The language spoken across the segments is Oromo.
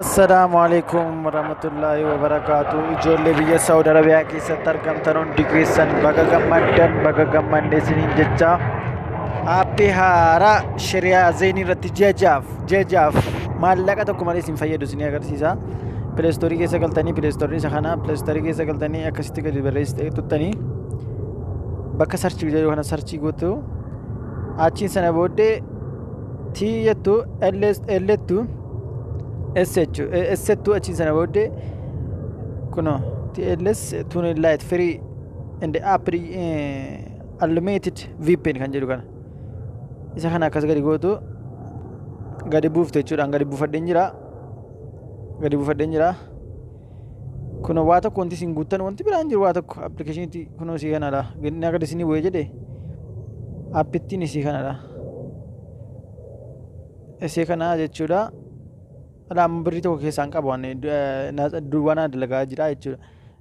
Assalaamu alaikum warahmatullaahi wabarakaatu. Ijoollee biyya Saawud Arabiyaa keessatti argamtan hundi keessan baga gammaddan, baga gammanne isiniin jecha, aappii haaraa shiriyaa zeenii irratti ji'a 6f maallaqa tokko malee isin fayyadu isinii agarsiisa. Play Store keessa galtanii, Play Store isa kana Play Store keessa galtanii akkasitti gadi barreessitee tuttanii bakka search jedhu kana search gootu. Achiin sana booddee T jettu, L jettu, S jechuu, S jettu. Achiin sana booddee kunoo TLS Tunnel Lite Free and App Unlimited VPN kan jedhu kana, isa kana akkas gadi gootu, gadi buufte jechuudhaan. Gadi buufadheen jira, gadi buufadheen jira. Kunoo waa tokko wanti isin guuttan wanti biraan jiru waa tokko appilikeeshiniitti kunoo isii kanadha. Inni akka isinii bu'ee jedhe appittiin isii kanadha, isii kana jechuudha. Alaa amma birrii tokko keessaan qabu, waan duwwaa naa dalagaa jira jechuudha.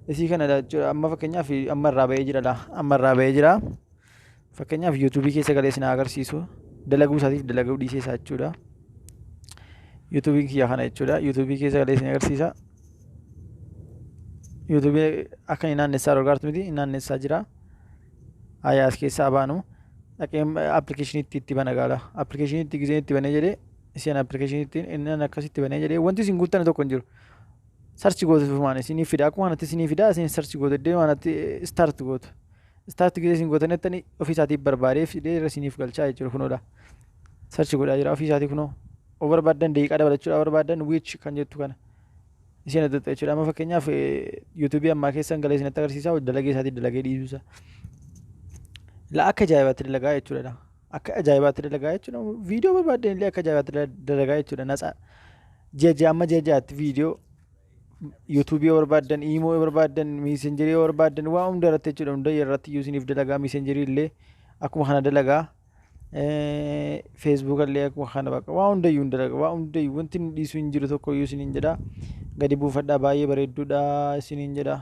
Isii kanadha jechuudha. Amma fakkeenyaaf amma irraa ba'ee jira laa, amma irraa ba'ee jira. Fakkeenyaaf YouTubeii keessa galee isin agarsiisu dalaguu isaatiif dalaguu dhiisee isaa jechuudha. YouTubeiin kiyya kana jechuudha. YouTubeii keessa galee isin agarsiisa. YouTubeii akka inni naannessaa argaartu miti, inni naannessaa jira. Ayyaa as keessaa baanu dhaqee appilikeeshiniitti itti bana gaala. Appilikeeshiniitti giseen itti banee jedhee, isheen appilikeeshiniitti inni akkasitti banee jedhee, wanti isin guuttan tokko hin jiru. Search gootu fumaan isinii fida, akkuma kanatti isinii fida. Isin search gootu, iddoo kanatti start gootu. Start gisee isin gootan jettanii ofii isaatiif barbaadee fidee irra isiniif galchaa jechuudha kunoodha. Search godhaa jira ofii isaatii kunoo. O barbaaddan daqiiqaa dabalachuudhaaf barbaaddan which kan jettu kana. Isheen adda jechuudha. Amma fakkeenyaaf YouTubeii ammaa keessan galee isinitti agarsiisa dalagee isaatii dalagee dhiisuusa. La akka ajaa'ibaatti dalagaa jechuudha. Akka ajaa'ibaatti dalagaa jechuudha. Viidiyoo barbaaddan illee akka ajaa'ibaatti dalagaa jechuudha. Natsa ji'a ji'a, amma ji'a ji'aatti viidiyoo YouTubeii yoo barbaaddan, imo yoo barbaaddan, Messengerii yoo barbaaddan, waa hunda irratti jechuudha. Hunda irratti iyyuu isiniif dalagaa. Messengerii illee akkuma kana dalagaa. Facebooka illee akkuma kana, bakka waa hundayyuu hin dalaga. Waa hundayyuu wanti inni dhiisu hin jiru tokko iyyuu isiniin jedha. Gadi buufadhaa, baay'ee bareedduudha isiniin jedha.